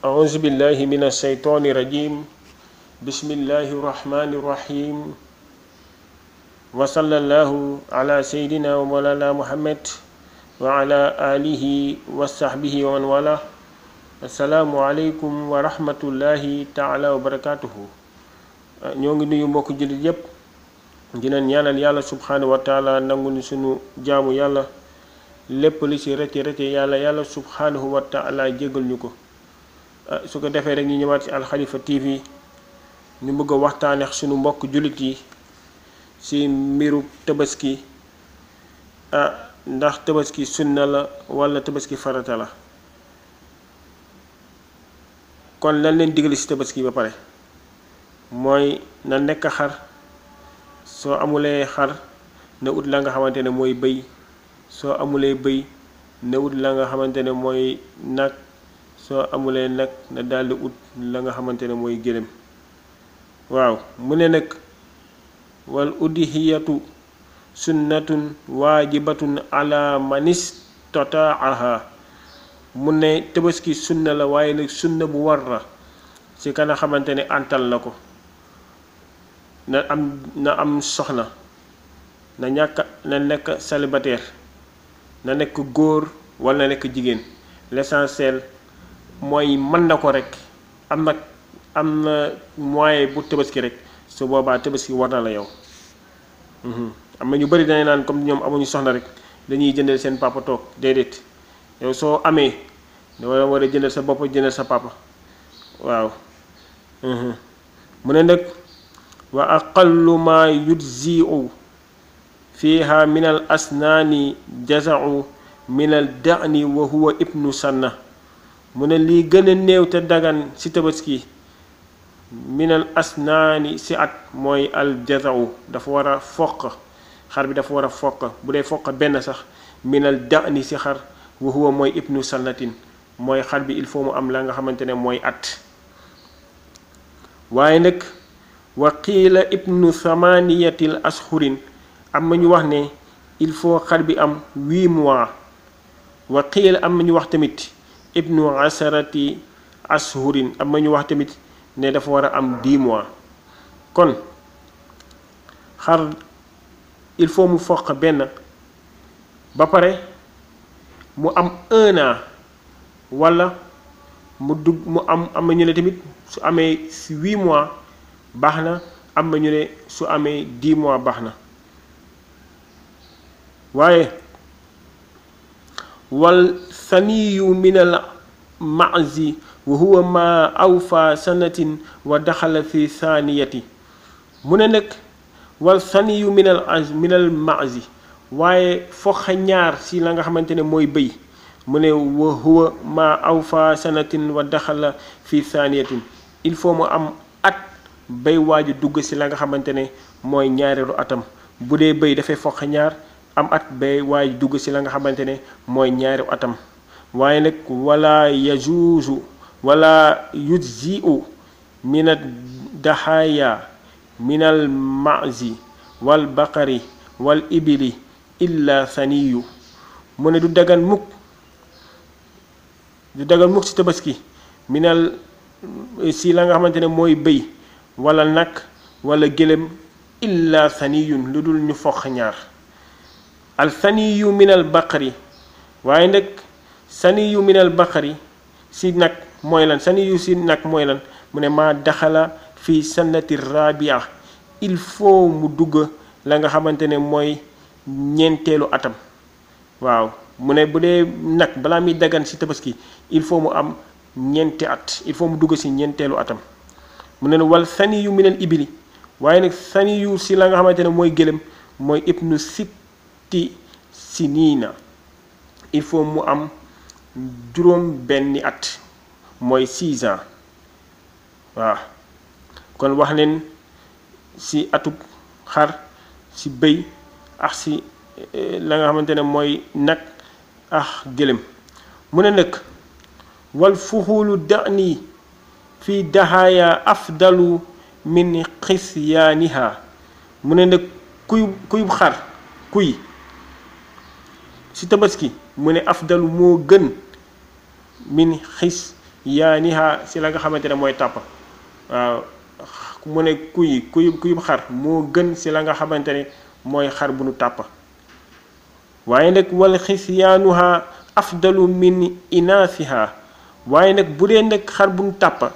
أعوذ بالله من الشيطان الرجيم بسم الله الرحمن الرحيم وصلى الله على سيدنا ومولانا محمد وعلى آله وصحبه ومن والاه السلام عليكم ورحمة الله تعالى وبركاته ñoo ngi nuyu mbokk jullit yépp dina ñaanal yàlla subhanahu wa taala nangu ni sunu jaamu yàlla lépp li ci rëcc yàlla subhanahu wa taala jégal ñu ko su ko defee rek ñu ñëwaat ci Alxalifa TV ñu bëgg a waxtaane ak sunu mbokk jullit yi ci mbiru tabaski ndax tabaski sunna la wala tabaski farata la kon lan leen digal ci tabaski ba pare mooy na nekk xar soo amulee xar na ut la nga xamante ne mooy bëy soo amulee bëy na ut la nga xamante ne mooy nag soo amulee nag na daldi ut la nga xamante ne mooy gëléem waaw mu ne nag wal udhiyatu sunnatun waajibatun ala man istataaha mu ne tabaski sunna la waaye nag sunna bu war la ci ka nga xamante ne antal na ko na am soxna na nekk célibataire na nekk góor wala na nekk jigéen l'essentiel mooy mën na ko rek am na moyen bu tabaski rek su boobaa tabaski war na la yow am na ñu bari dañuy naan comme ñoom amuñu soxna rek dañuy jëndal seen papa toog déedéet yow soo amee da war a jëndal sa bopp jëndal sa papa waaw mu ne nag wa aqallu ma yujzi'u fiha min al asnaani jaza'u min al da'ni wa huwa ibnu sanna mu ne lii gën a néew te dagan ci tabaski min al asnaani ci at mooy al jaza'u dafa war a foq xar bi dafa war a foq bu dee foq benn sax min al da'ni ci xar wa huwa mooy ibnu sannatin mooy xar bi il faut mu am la nga xamante ne mooy at waaye nag wa qiila ibnu thamaniyatil ashurin am na ñu wax ne il faut xar bi am 8 mois wa qiila am na ñu wax tamit ibnu asharati ashurin am na ñu wax tamit ne dafa war a am 10 mois kon xar il faut mu foq benn ba pare mu am 1 an wala mu dugg mu am na ñu ne tamit su amee 8 mois baax na am na ñu ne su amee 10 mois baax na waaye wal saniyu min al maazi wa huwa ma awfa sanatin wa daxala fi saniyati mu ne nag wal saniyu min al maazi waaye foxa ñaar si la nga xamante ne mooy bëy mu ne wa huwa ma awfa sanatin wa daxala fi saniyatin il faut mu am at bay waaju dugg si la nga xamante ne mooy ñaareelu atam bu dee bëy dafay foq ñaar am at bay waaju dugg si la nga xamante ne mooy ñaareelu atam waaye nag wala yajuuzu wala yujzi'u min ad daxaaya min al maazi wal baqari wal ibili illa saniyu mu ne du dagan mukk si tabaski minal si la nga xamante ne mooy bëy wala nag wala gëlëm illa saniyun lu dul ñu foq ñaar al saniyu minal baqari waaye nag saniyu minal baqari si nag mooy lan saniyu si nag mooy lan mu ne maa daxala fi sanati rabia il faut mu dugg la nga xamante ne mooy ñeenteelu atam waaw mu ne bu dee nag balaa muy dagan ci tabaski il faut mu am ñeenti at il faut mu dugg ci ñeenteelu atam mu ne wal saniyu minal ibili waaye nag saniyu ci la nga xamante ne mooy gëlëm mooy ibnu sitti siniina il faut mu am juróom benni at mooy 6 ans waaw kon wax leen ci atub xar ci bëy ak ci la nga xamante ne mooy nag gëlëm mu ne nag wal fuxulu da'ni fi dahaaya afdalu min xisyaaniha mu ne nag kuy xar kuy ci tabaski mu ne afdalu moo gën min yaaniha si la nga xamante ne mooy tàppa waaw mu ne kuyub xar moo gën si la nga xamante ne mooy xar bu nu tàppa waaye nag wal xisyaanuha afdalu min inaasiha waaye nag bu dee nag xar bu nu tàppa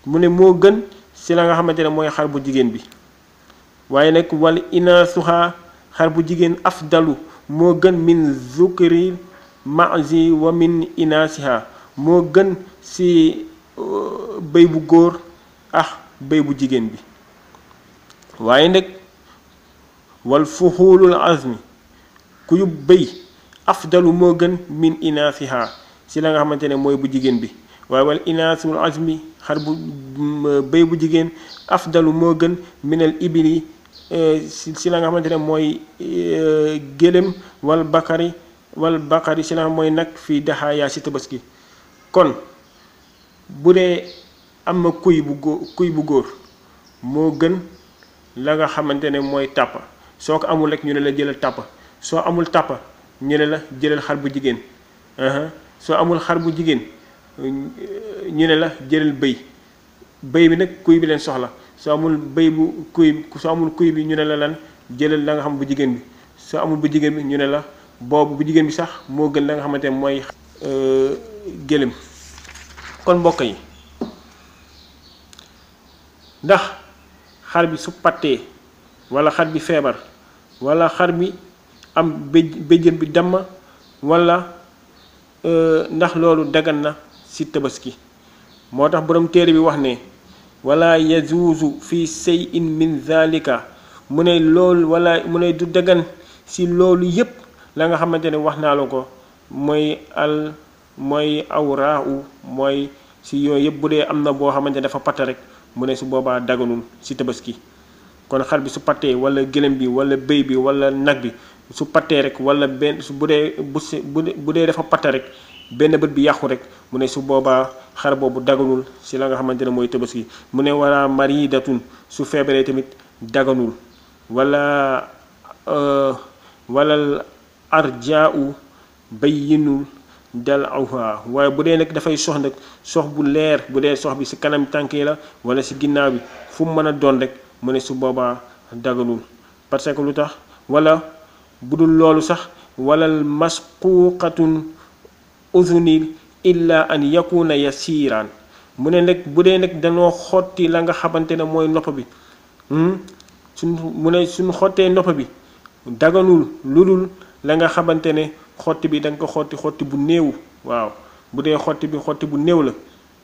mu ne moo gën si la nga xamante ne mooy xar bu jigéen bi waaye nag wal inaasuha xar bu jigéen afdalu moo gën min zukri mazi wa min inaasiha moo gën si béy bu góor ak béy bu jigéen bi waaye nag wal fuxuulul azmi kuyub béy afdalu moo gën min inaasiha si la nga xamante ne mooy bu jigéen bi waaye wal inaasul azmi xar bu béy bu jigéen afdalu moo gën minal ibili si la nga xamante ne mooy gélém wal bakari si la nga mooy nag fii daxaayaa si tabaski kon bu dee am na kuy bu góor moo gën la nga xamante ne mooy tàppa soo ko amul rek ñu ne la jëlal tàppa soo amul tàppa ñu ne la jëlal xar bu jigéen soo amul xar bu jigéen ñu ne la jëlal béy bi nag kuy bi leen soxla soo amul soo amul kuy bi ñu ne la lan jëlal la nga xam bu jigéen bi soo amul bu jigéen bi ñu ne la boobu bu jigéen bi sax moo gën la nga xamante ne mooy gélém kon mbokk yi ndax xar bi su pattee wala xar bi feebar wala xar bi am béjjën bi damm wala ndax loolu dagan na ci tabaski moo tax borom téere bi wax ne wala yajuuzu fi shay'in min zalika mu ne loolu wala mu ne du dagan ci loolu yépp la nga xamante ne wax naa la ko mooy awraahu mooy ci yooyu yëpp bu dee am na boo xamante ne dafa patt rek mu ne su boobaa daganul ci tabaski kon xar bi su pattee wala gëlëm bi wala béy bi wala nag bi su pattee rek wala benn bu dee dafa patt rek benn bët bi yàqu rek mu ne su boobaa xar boobu daganul ci la nga xamante ne mooy tabaski mu ne wala maridatun su feebaree tamit daganul wala arjaau bayyinul dal awha waaye bu dee nag dafay sox nag sox bu leer bu dee sox bi ci kanam tànk yi la wala ci ginnaaw bi fu mu mën a doon rek mu ne su boobaa daganul parce que lu tax wala bu dul loolu sax wala masquqatun uzunil illa an yakuna yasiran mu ne nag bu dee nag dañoo xotti la nga xamante ne mooy nopp bi suñ xottee nopp bi daganul lu dul la nga xamante ne xotti bi da nga ko xotti bu néew waaw bu dee xotti bu néew la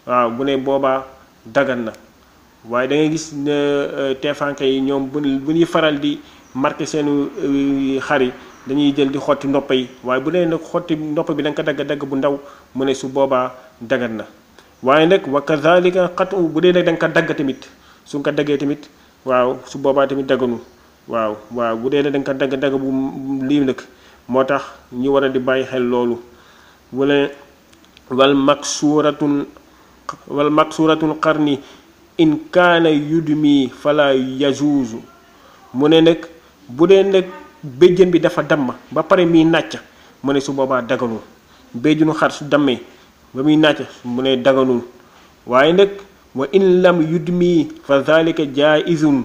waaw bu ne boobaa dagan na waaye da ngay gis ne teefanke yi ñoom bu ñuy faral di marqué seenu xar yi dañuy jël di xotti nopp yi waaye bu dee nag xotti nopp bi da nga ko dagg bu ndaw mu ne su boobaa dagan na waaye nag wa kazalika xatu bu dee nag da nga ko dagg tamit su nga ko daggee tamit waaw su boobaa tamit daganul waaw bu dee nag da nga ko dagg bu lii nag moo tax ñu war a di bàyyi xel loolu wala wal maksuratul qarni in kaana yudmi fala yajuuzu mu ne nag bu dee nag béjjën bi dafa damm ba pare muy nàcc mu ne su boobaa daganul béjjënu xar su dammee ba muy nàcc mu ne daganul waaye nag wa in lam yudmi fa zalika jaizun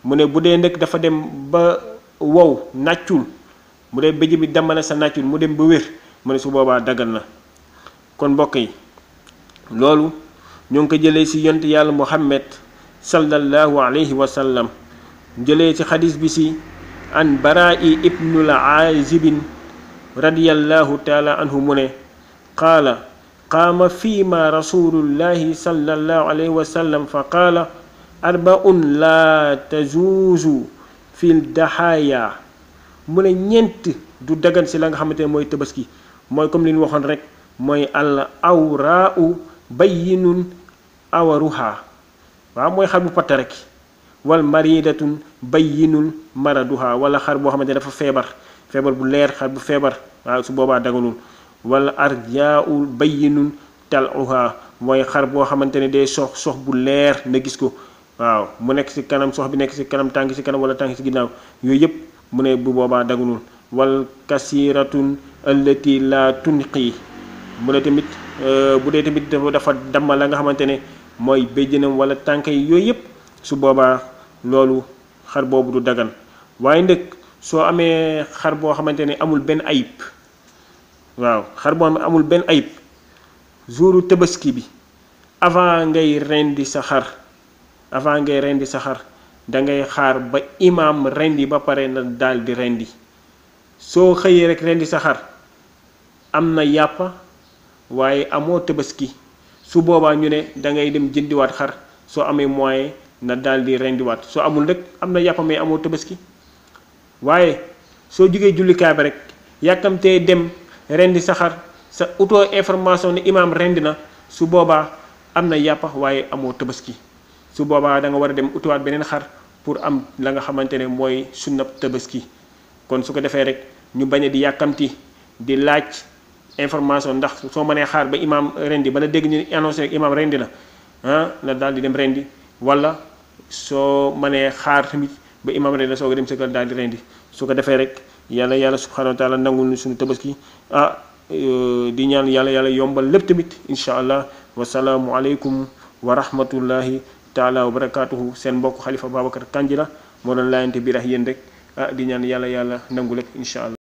mu ne bu dee nag dafa dem ba wow nàccul mu dee béjjën bi damm na sa nàccul mu dem ba wér mu ne su boobaa dagan na kon mbokk yi loolu ñoo ngi ko jëlee ci yonent yàlla Muhammad sallallahu alayhi wa sallam jëlee ci xadis bi ci an baraa'i ibnul aazibin radiyallahu taala anhu mu ne qaala qaama fiima rasulullahi sallallahu alayhi wa sallam fa qaala arbaun laa tajuuzu fil daxaaya mu ne ñeent du dagan ci la nga xamante ne mooy tabaski mooy comme li ñu waxoon rek mooy al awraau bayyinun awaruha waaw mooy xar bu patt rek wal maridatun bayyinun maraduha wala xar boo xamante ne dafa feebar bu leer xar bu feebar waaw su boobaa daganul wala arjaau bayyinun taluha mooy xar boo xamante ne day sox bu leer na gis ko waaw mu nekk ci kanam sox bi nekk ci kanam tànk ci kanam wala tànk ci ginnaaw yooyu yëpp mu ne bu boobaa daganul wal kasiratun allati la tunqi mu ne tamit bu dee tamit dafa damma la nga xamante ne mooy béjjënam wala tànk yi yooyu yëpp su boobaa loolu xar boobu du dagan waaye nag soo amee xar boo xamante ne amul benn ayib waaw xar boo amul benn ayib jouru tabaski bi avant ngay rendi sa xar da ngay xaar ba imaam rendi ba pare na daal di rendi soo xëyee rek rendi sa xar am na yàppa waaye amoo tabaski su boobaa ñu ne da ngay dem jëndiwaat xar soo amee moyen na daal di rendiwaat soo amul rek am na yàppa mais amoo tabaski waaye soo jógee jullikaay ba rek yàkkamtee dem rendi sa xar sa auto information ne imaam rendi na su boobaa am na yàppa waaye amoo tabaski su boobaa da nga war a dem utiwaat beneen xar pour am la nga xamante ne mooy sunnab tabaski kon su ko defee rek ñu bañ a di yàkkamti di laaj information ndax soo mënee xaar ba imaam rendi bala dégg ñu annoncé rek imaam rendi na na daal di dem rendi wala soo mënee xaar tamit ba imaam rendi na soo ko dem sa kër daal di rendi su ko defee rek yàlla subhanahu wa taala nangul suñu tabaski di ñaan yàlla yombal lépp tamit incha allah wasalaamu aleykum wa rahmatullahi taala wa barakatuhu seen mbokk Xalifa Babacar Kandji la moo doon laayante biir ak yéen rek di ñaan yàlla nangu lépp incha allah